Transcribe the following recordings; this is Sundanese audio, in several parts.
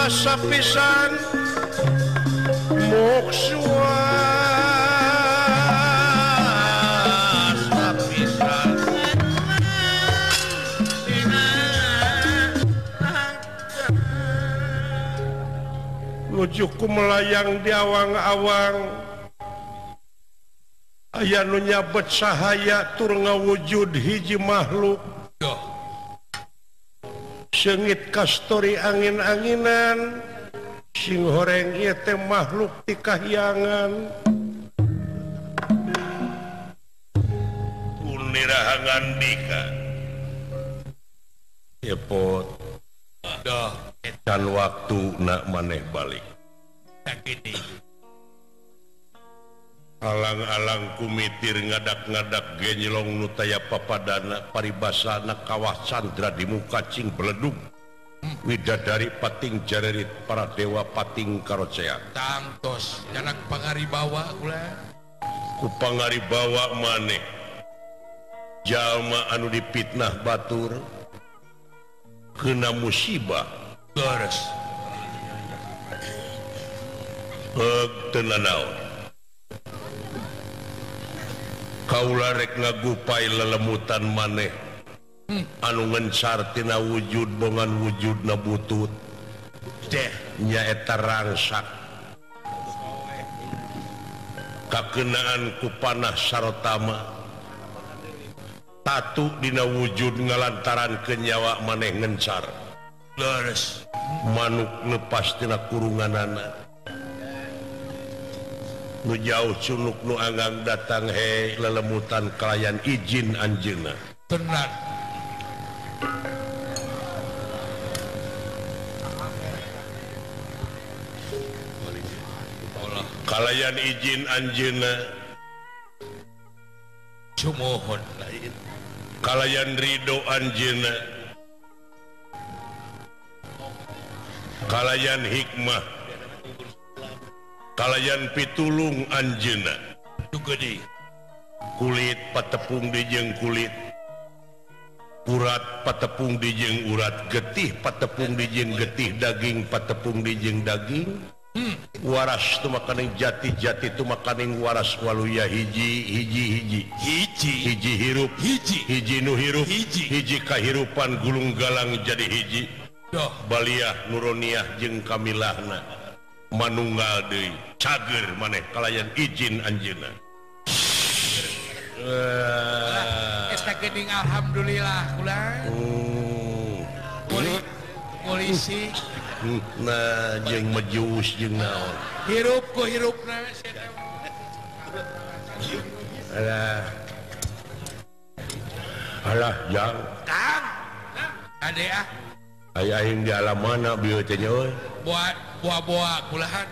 rasa pisan muksuasa pisan nujuku melayang di awang-awang aya nu nyabet sahaya tur ngawujud hiji makhluk seungit kastori angin-anginan sing horeng ieu teh makhluk ti kahyangan unirahangan dika epot dah dan waktu nak maneh balik alang-alang kumitir ngadak-ngadak genyelong nu taya papadana paribasana kawah candra di muka cing beledug widadari pating jarerit para dewa pating karocean tangtos janak pangaribawa kula ku pangaribawa maneh jalma anu dipitnah batur kena musibah beres heug teu nanaon kaula rek ngagupai lelemutan maneh anu ngencar tina wujud bongan wujudna butut deh nyaeta rangsak kakenaan ku panah sarotama tatu dina wujud ngalantaran ke nyawa maneh ngencar leres manuk lepas tina kurunganana nu jauh cunuk nu anggang datang he lelemutan kalayan izin anjeunna tenan kalayan izin anjeunna cumohon lain kalayan ridho anjeunna kalayan hikmah kalayan pitulung anjeunna gede kulit patepung dijeng kulit urat patepung dijeng urat getih patepung dijeng getih daging patepung dijeng daging waras tumakaning jati-jati tumakaning waras waluya hiji hiji hiji hiji hiji hirup hiji hiji nu hirup hiji hiji kahirupan gulung galang jadi hiji doh baliah nuroniah jeung kamilahna manunggal deui cager maneh kalayan izin anjeunna. Eta geuning alhamdulillah kula. Polisi nah jeung mejus jeung naon hirup ku hirupna alah alah jang kang ade ah aya aing di alam mana bieu teh nya euy buah-buah kulahan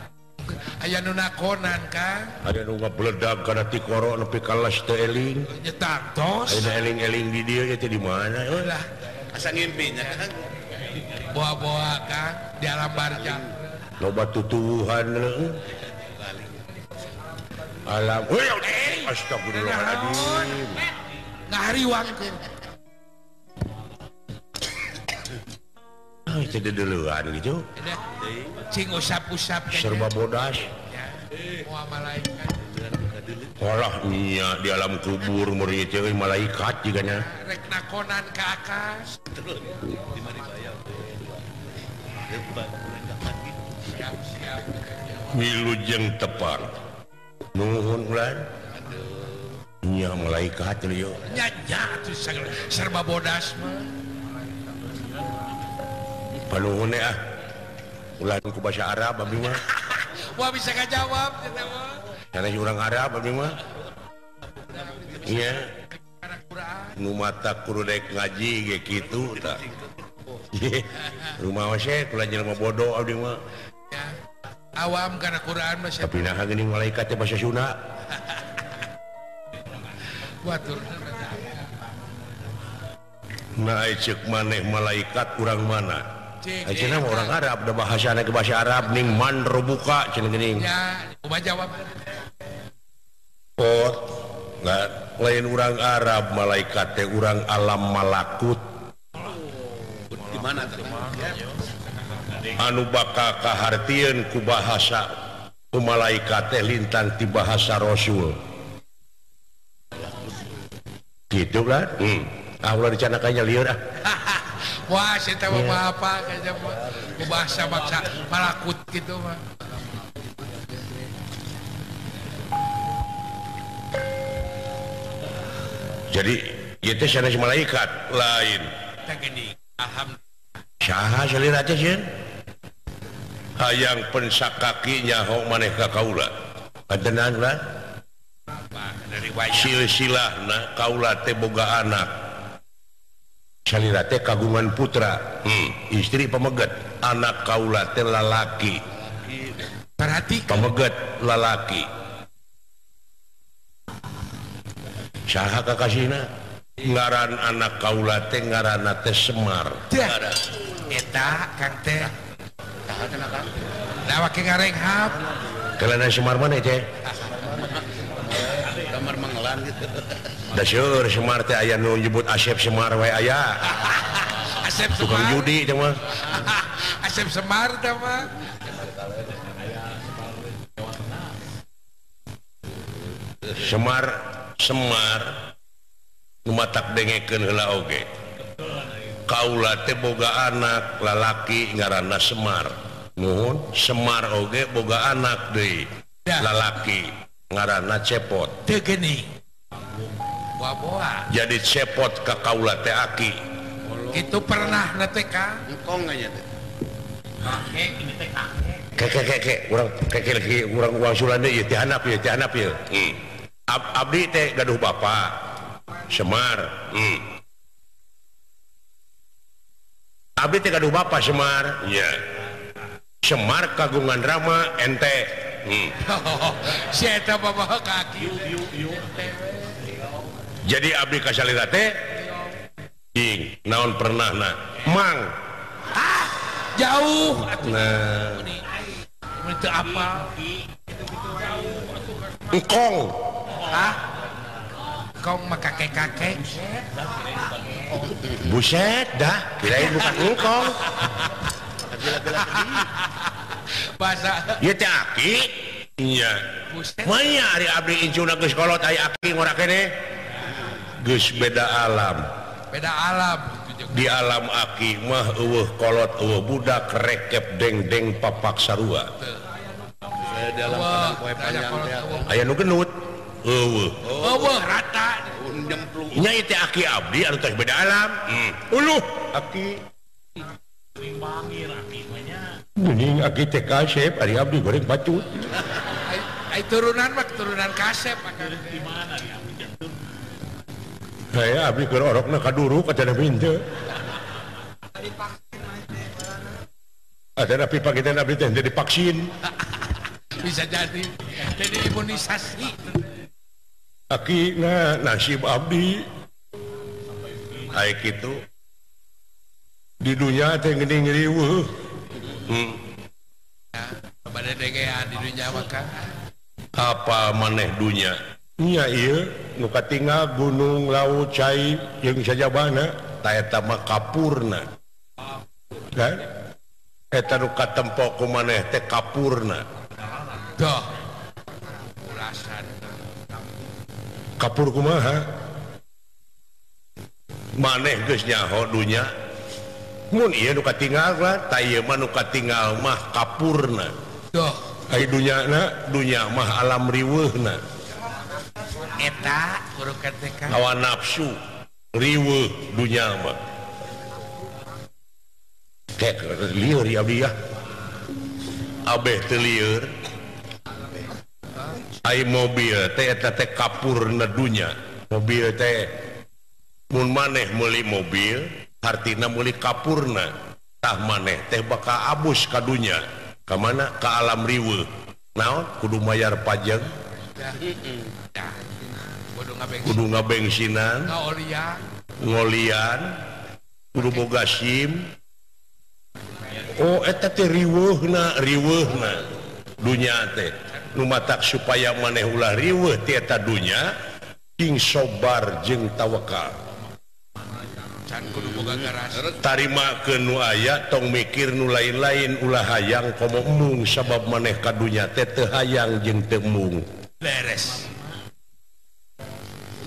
aya nu nakonan Kang aya nu ngabledag kana tikoro nepi ka les teu eling nya tangtos aya eling-eling di dieu teh di mana euy lah asa ngimpi nya Kang buah-buah Kang di alam barjang loba tutuwuhan heuh alam euy astagfirullahaladzim ngahariwangkeun itu duluan gitu cing usap-usap serba bodas olah nya di alam kubur murid teh malaikat jigana rek nakonan ka akas wilujeng tepang nuhun ulan nya malaikat lieu nya nya atuh serba bodas mah panuhun ah ulah ku bahasa Arab abdi mah wah bisa ngajawab cenah mah sanes urang Arab abdi mah nya nu mata kudu dek ngaji ge kitu tah rumah we kula jelema bodoh abdi mah awam kana Quran mah tapi naha geuning malaikat teh bahasa Sunda batur nah ceuk maneh malaikat urang mana cenah mah orang Arab da bahasana ke bahasa Arab ning man robuka cenah geuning ya kumaha jawab pot lain urang Arab malaikat teh urang alam malakut di mana teh Anu bakal kahartieun ku bahasa ku malaikat teh lintang ti bahasa Rasul. Gitu kan? Ah ulah dicanakannya lieur ah. Wah, saya tahu apa kayaknya bahasa bangsa malakut gitu mah. Jadi ieu teh sanes malaikat lain. Tah geuning. Alhamdulillah. Saha salira teh sieun? Hayang pensakaki nyaho maneh ka kaula. Kadenan lah. Silsilahna kaula teh boga anak. Salira teh kagungan putra, istri pameget, anak kaula teh lalaki. Perhatikan. Pameget lalaki. Saha kakasihna? Ngaran anak kaula teh ngaranna teh Semar. Eta Kang teh. Saha cenah Kang? Da wake ngarenghap. Kelana Semar mana teh? Kamar Mangelan gitu. Da seueur Semar teh aya nu nyebut Asep Semar wae aya. Asep Semar. Tukang judi teh mah. Asep Semar teh mah. Semar Semar nu matak dengekeun heula oge. Kaula teh boga anak lalaki ngaranna Semar. Nuhun, Semar oge boga anak deui lalaki ngaranna Cepot. Teu geuning. Boa-boa. Jadi Cepot ka kaula teh aki. Kitu pernah na teh Kang. Engkong nya teh. Kakek ini teh kakek. Keke keke urang keke lagi urang wangsulan deui ieu teh handap ieu teh handap ieu. Abdi teh gaduh bapa Semar. Abdi teh gaduh bapa Semar. Nya. Semar kagungan Rama ente. Si eta bawa kaki. Jadi abdi ka salira teh ding naon pernahna mang. Ah, jauh atuh. Nah. Mun teu apa. Engkong. Hah? Kong mah kakek-kakek. Buset dah, kirain bukan engkong. Bahasa ieu teh aki. Nya. Maya ari abdi incuna geus kolot aya aki ngora keneh. Geus beda alam. Beda alam. Di alam aki mah eueuh kolot eueuh budak rekep deng-deng papak sarua. Di alam padang poe panjang teh. Aya nu genut. Eueuh. Eueuh rata. Nya ieu teh aki abdi anu tos beda alam. Uluh aki. Geuning aki teh kasep ari abdi goreng bacut. Ai turunan mah keturunan kasep akang. Di mana di abdi jantung? Saya abdi keur orokna kaduruk acan henteu. Ada napi pakitan abdi teh henteu divaksin. Bisa jadi jadi imunisasi. Aki na nasib abdi. Ai kitu. Di dunia teh geuning riweuh. Ya, bade dengean di dunia mah Kang. Apa maneh dunya? Nya ieu nu katinggal gunung, laut, cai jeung sajabana ta eta mah kapurna. Kan? Eta nu katempo ku maneh teh kapurna. Doh. Ulasan. Kapur kumaha? Maneh geus nyaho dunya. Mun ieu nu katinggal lah, ta ieu mah nu katinggal mah kapurna. Doh. Ai dunyana, dunya mah alam riweuhna. Eta urukan teh Kang. Hawa nafsu riweuh dunya mah. Kek lieur ya abdi ya. Abeh teu lieur. Ai mobil teh eta teh kapurna dunya. Mobil teh mun maneh meuli mobil hartina meuli kapurna. Tah maneh teh bakal abus ka dunya. Ka mana? Ka alam riweuh. Naon? Kudu mayar pajak. Kudu ngabengsinan, ngolian, kudu boga SIM. Oh eta teh riweuhna, riweuhna dunya teh. Nu matak supaya maneh ulah riweuh ti eta dunya, cing sobar jeung tawakal. Tarimakeun nu aya tong mikir nu lain-lain ulah hayang komo embung sabab maneh ka dunya teh teu hayang jeung teu embung. Beres.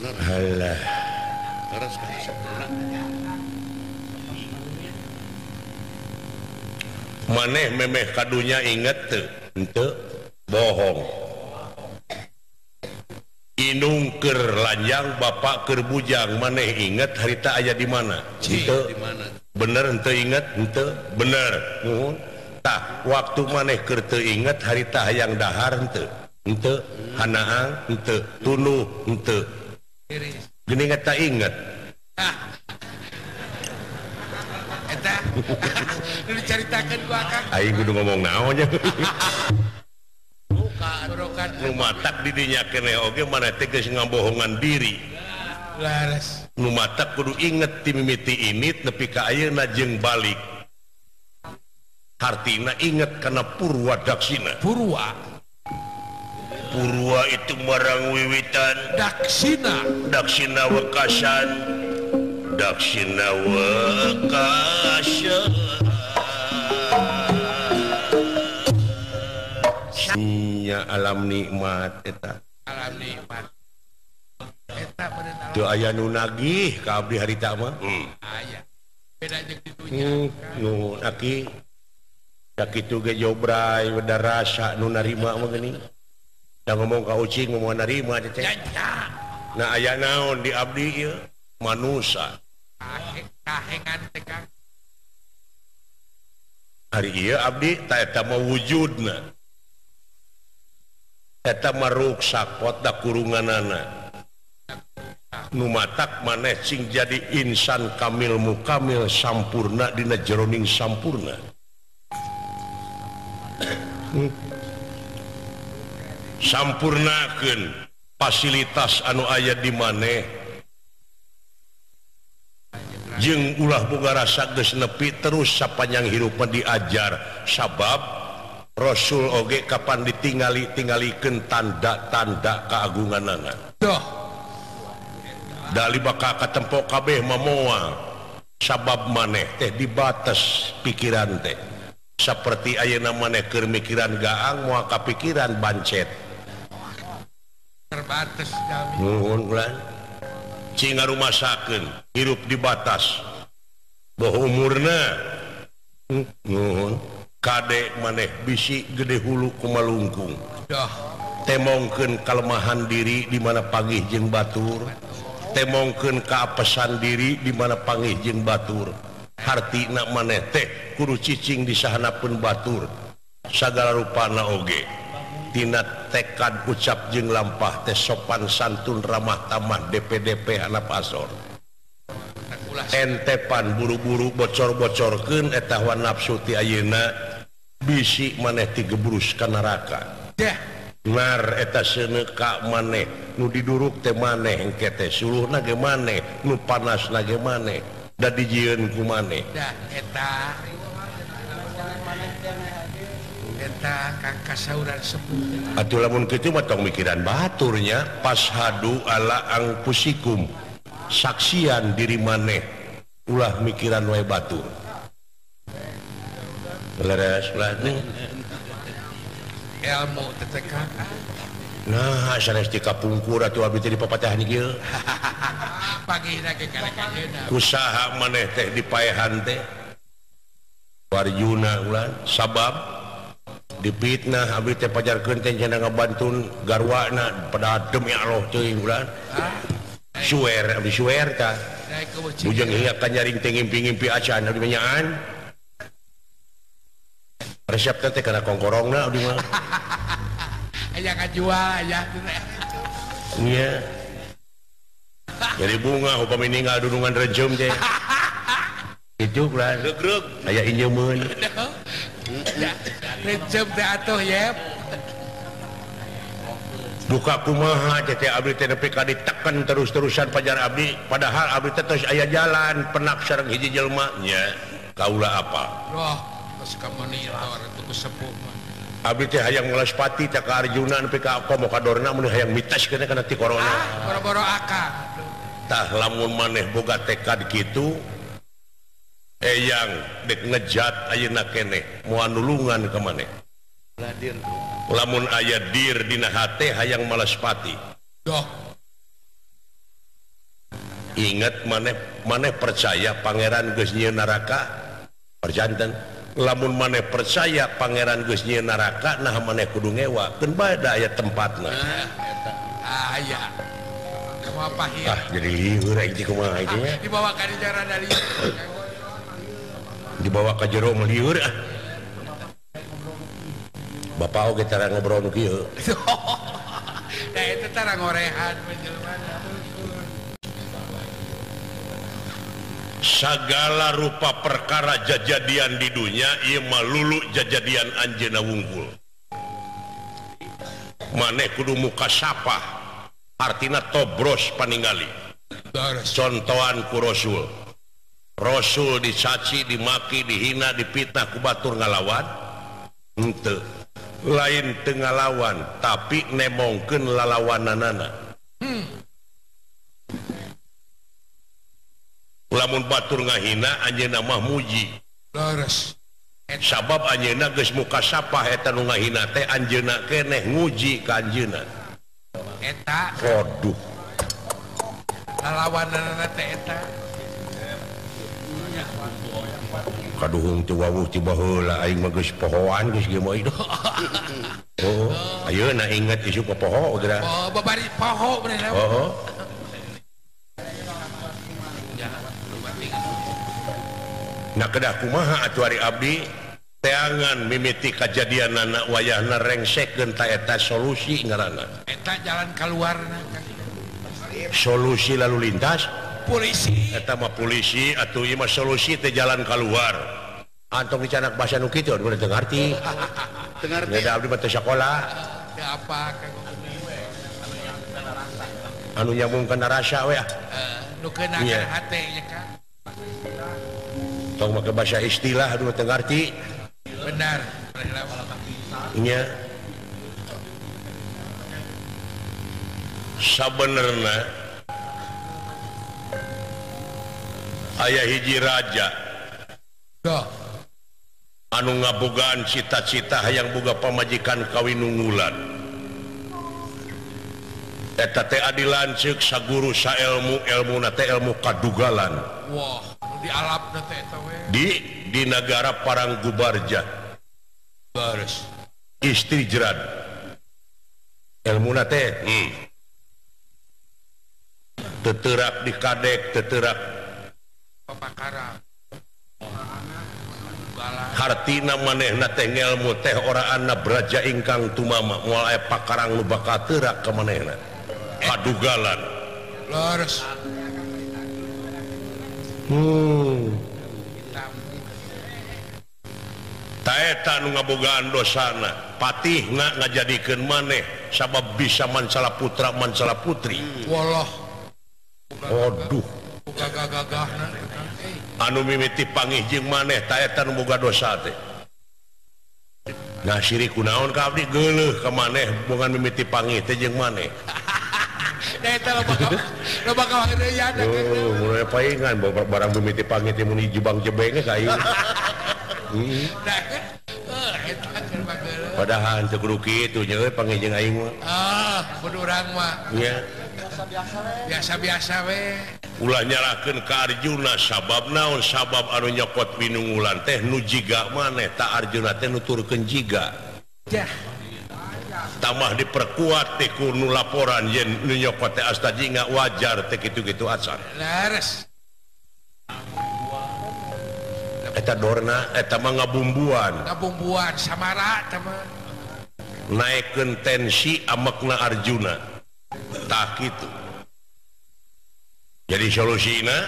Halah. Maneh memeh ka dunya inget teu? Henteu, bohong. Inung keur lanjang bapak keur bujang maneh inget harita aya di mana? Henteu. Bener henteu inget? Henteu. Bener. Nuhun. Tah, waktu maneh keur teu inget harita hayang dahar henteu? Henteu. Hanaang henteu, tunuh henteu. Geuning eta inget. Eta nu dicaritakeun ku akang. Aing kudu ngomong naon nya. Nu matak di dinya keneh oge maneh teh geus ngabohongan diri. Laras. Nu matak kudu inget ti mimiti init nepi ka ayeuna jeung balik. Hartina inget kana purwa daksina. Purwa. Purwa itu marang wiwitan. Daksina. Daksina wekasan. Daksina wekasan. Nya alam nikmat eta. Alam nikmat. Eta bener. Teu aya nu nagih ka abdi harita mah. Aya. Beda jeung di dunya. Nuhun aki. Sakitu ge jobray beda rasa nu narima mah geuning. Da ngomong ka ucing ngomong narima teh. Nah aya naon di abdi ieu manusa. Kahengan teh Kang. Ari ieu abdi ta eta mah wujudna. Eta mah ruksak pot da kurunganana. Nu matak maneh sing jadi insan kamil mukamil sampurna dina jeroning sampurna. Sampurnakeun fasilitas anu aya di maneh jeung ulah boga rasa geus nepi terus sapanjang hirup diajar sabab Rasul oge kapan ditingali tingalikeun tanda-tanda keagunganana. Doh. Dali bakal katempo kabeh mamoal sabab maneh teh dibatas pikiran teh. Seperti ayeuna maneh keur mikiran gaang moal kapikiran bancet. Terbatas jami. Nuhun ulah. Cing ngarumasakeun hirup dibatas. Boh umurna. Nuhun. Kade maneh bisi gede hulu kumalungkung. Doh. Temongkeun kalemahan diri di mana pangih jeung batur. Temongkeun kaapesan diri di mana pangih jeung batur. Hartina maneh teh kudu cicing di sahanapeun batur. Sagala rupana oge. Tina tekad ucap jeung lampah teh sopan santun ramah tamah DPDP hanap asor. Entepan buru-buru bocor-bocorkeun eta hawa nafsu ti ayeuna bisi maneh tigebrus ka neraka. Nar eta seuneu ka maneh nu diduruk teh maneh engke teh suluhna ge maneh nu panasna ge maneh da dijieun ku maneh. Dah eta eta kang kasauran sepuh. Atuh lamun kitu mah tong mikiran baturnya pashadu ala angpusikum. Saksian diri maneh ulah mikiran wae batur. Leres ulah ilmu teh Kang. Nah, sanes ti kapungkur atuh abdi teh dipapatahan ieu. Pagina ge karek-kareuna. Kusaha maneh teh dipaehan teh. Warjuna ulah sabab dipitnah abdi teh pajarkeun teh cenah ngabantun garwana pada demi Allah teuing ulah. Suwer abdi suwer tah. Bujang hingga ka nyaring teh ngimpi-ngimpi acan abdi menyaan. Resep teh kana kongkorongna abdi mah. Aya kajual aya. Nya. Jadi bunga upami ninggal dunungan rejem teh. Kitu ulah. Regreg aya injeumeun. Rejem teh atuh yep. Duka kumaha teh abdi teh nepi ka diteken terus-terusan pajar abdi padahal abdi teh tos aya jalan penak sareng hiji jelema nya kaula apa. Wah, geus ka monitor atuh ku sepuh mah. Abdi teh hayang ngelaspati teh ka Arjuna nepi ka komo ka Dorna mun hayang mitas kana kana ti corona. Ah, boro-boro akang. Tah lamun maneh boga tekad kitu Eyang dek ngejat ayeuna keneh moal nulungan ka maneh. Lamun aya dir dina hate hayang malaspati. Doh. Ingat maneh maneh percaya pangeran geus nyieun neraka perjanten. Lamun maneh percaya pangeran geus nyieun neraka nah maneh kudu ngewa keun bae da aya tempatna. Aya. Kumaha pahit. Ah jadi lieur aing teh kumaha ieu nya. Dibawa ka dieu rada lieur. Dibawa ka jero mah lieur ah. Bapak oge tara ngobrol nu kieu. Da eta tara ngorehan jelema. Sagala rupa perkara jajadian di dunia ieu mah lulu jajadian anjeunna wungkul. Maneh kudu muka sapah artina tobros paningali. Contohan ku Rasul. Rasul dicaci, dimaki, dihina, dipitnah ku batur ngalawan. Henteu. Lain teu ngalawan tapi nemongkeun lalawananana. Lamun batur ngahina anjeunna mah muji. Leres. Sabab anjeunna geus muka sapah eta nu ngahina teh anjeunna keneh nguji ka anjeunna. Eta. Waduh. Lalawananana teh eta. Kaduhung teu wawuh ti baheula aing mah geus pohoan geus geus mah. Oh, ayeuna inget isuk poho geura. Oh, babari poho bener. Oh. Nah kedah kumaha atuh ari abdi teangan mimiti kajadianana wayahna rengsekeun ta eta solusi ngaranna. Eta jalan kaluarna. Solusi lalu lintas polisi. Eta mah polisi atuh ieu mah solusi teh jalan kaluar. Antong dicanak basa nu kitu teu ngarti. Teu ngarti. Da abdi mah teu sakola. Teu apa anu nyambung kana rasa we ah. Nu keuna kana hate nya ka. Tong make bahasa istilah aduh teu ngarti. Benar. Nya. Sabenerna aya hiji raja. Duh. Anu ngabogaan cita-cita hayang boga pamajikan kawinunggulan. Eta teh adi lanceuk saguru saelmu, elmuna teh ilmu kadugalan. Wah, di alapna teh eta we. Di nagara Paranggubarja. Bares. Istri jerad. Elmuna teh Teterak di kadek, teterak papakara. Hartina manehna teh ngelmu teh oraanna braja ingkang tumama moal aya pakarang nu bakal teurak ka manehna. Kadugalan. Leres. Taeta nu ngabogaan dosana, patihna ngajadikeun maneh sabab bisa mancala putra mancala putri. Walah. Waduh. Gagah-gagahna. Anu mimiti pangih jeung maneh taeta nu boga dosa teh. Nah sirik kunaon ka abdi geuleuh ka maneh bongan mimiti pangih teh jeung maneh. Da eta loba kawangeureuyan. Oh, mulai paingan barang mimiti pangih teh mun jebang jebeng ka aing. Padahal teu kudu kitu nya euy pangih jeung aing mah. Ah, kudu urang mah. Nya. Biasa-biasa we. Ulah nyalahkeun ka Arjuna sabab naon sabab anu nyokot winungulan teh nu jiga maneh ta Arjuna teh nuturkeun jiga. Jah. Tambah diperkuat teh ku nu laporan yen nu nyokot teh asta jinga wajar teh kitu-kitu acan. Leres. Eta dorna eta mah ngabumbuan. Ngabumbuan samara eta mah. Naekkeun tensi amekna Arjuna. Tah kitu. Jadi solusina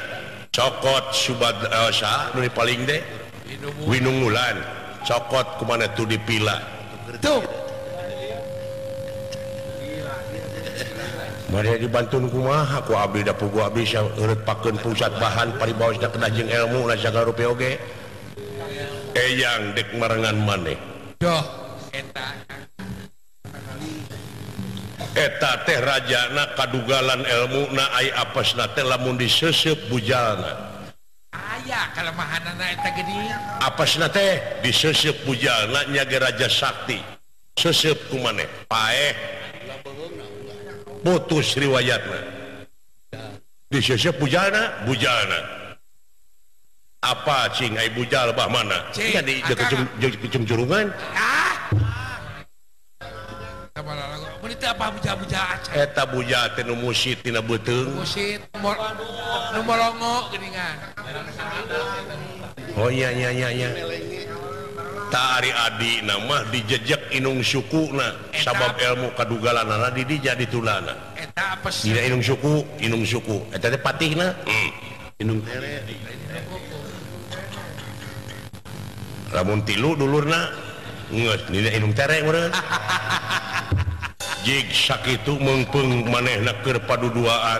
cokot subad sa nu paling deh winungulan cokot kumana tu dipila tuh mari dibantun kumaha ku abdi da pugu abdi eureut pakeun pusat bahan paribaosna kedah jeung ilmu na sagala rupi oge eyang dek marengan maneh doh eta eta teh rajana kadugalan elmuna ai apesna teh lamun diseuseub bujalna aya Kalemahanana eta geuning. Apasna teh diseuseub bujalna nya ge Raja Sakti. Seuseub ku maneh paeh. Putus riwayatna. Diseuseub bujalna, bujalna. Apa cing ai bujal bah mana? Nya di kecung jurungan. Ah. Apa bujal-bujal acan. Eta bujal teh nu musit tina beuteung. Musit nu molongo geuningan. Oh iya iya iya iya. Ta ari adina mah dijejek inung sukuna sabab ilmu kadugalanana di dinya ditulana. Eta apes. Dina inung suku. Eta teh patihna. Inung tere. Lamun tilu dulurna geus dina inung tere meureun. Jig sakitu meungpeung manehna keur paduduaan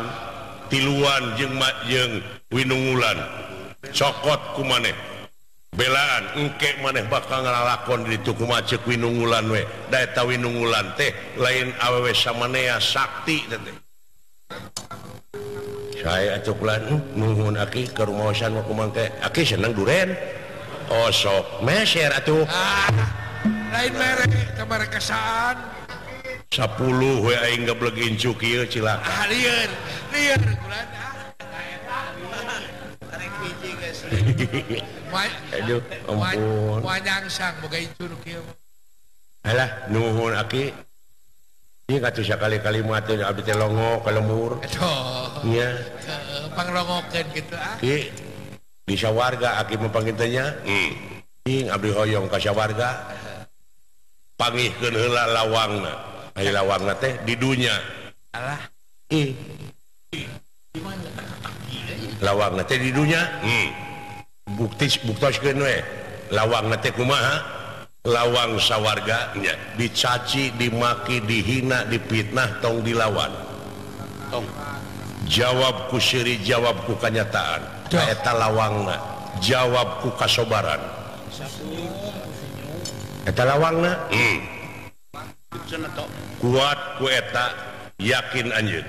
tiluan jeung jeung winungulan cokot ku maneh belaan engke maneh bakal ngalalakon di ditu kumaha ceuk winungulan we da eta winungulan teh lain awewe samanea sakti teh saya atuh kulan nuhun aki ka rumaosan mah kumaha teh aki seneng duren oh sok meser atuh lain mere teh barekasaan 10 we aing geblek incu kieu cilaka. Ah lieur, lieur kulan ah. Tarik hiji geus. Aduh, ampun. Wanyangsang boga incu nu kieu. Alah, nuhun aki. Ieu katuh sakali-kali mah teh abdi teh longo ka lembur. Aduh. Nya. Heeh, panglongokeun kitu ah. Ki di sawarga aki mah panggil nya. Ing abdi hoyong ka sawarga. Pangihkeun heula lawangna. Ayo lawangna teh di dunya. Alah. Ih. Lawangna teh di dunya. Bukti buktoskeun we. Lawangna teh kumaha? Lawang sawarga nya dicaci, dimaki, dihina, dipitnah tong dilawan. Tong. Jawab ku seuri, jawab ku kanyataan. Eta lawangna. Jawab ku kasobaran. Eta lawangna. Kuat ku eta yakin anjeun.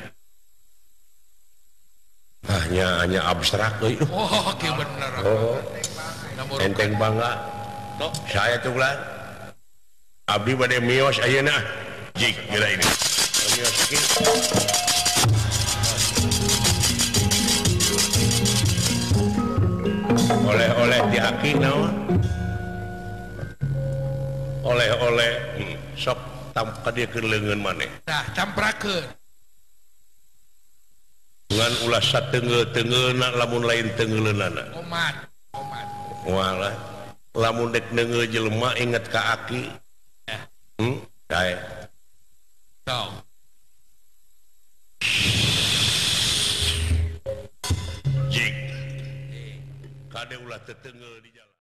Ah nya hanya abstrak euy. Oh, kieu bener. Oh. Enteng bangga. Saya tuh lah. Abdi bade mios ayeuna. Jik geura ini. Mios ki. Oleh-oleh di aki naon? Oleh-oleh sok ka dieu leungeun maneh. Tah camprakeun. Ngan ulah sateungeul-teungeulna lamun lain teungeuleunana. Omat, omat. Walah, lamun dek neungeul jelema inget ka aki. Dae. Tong. Jik. Kade ulah teteungeul di jalan.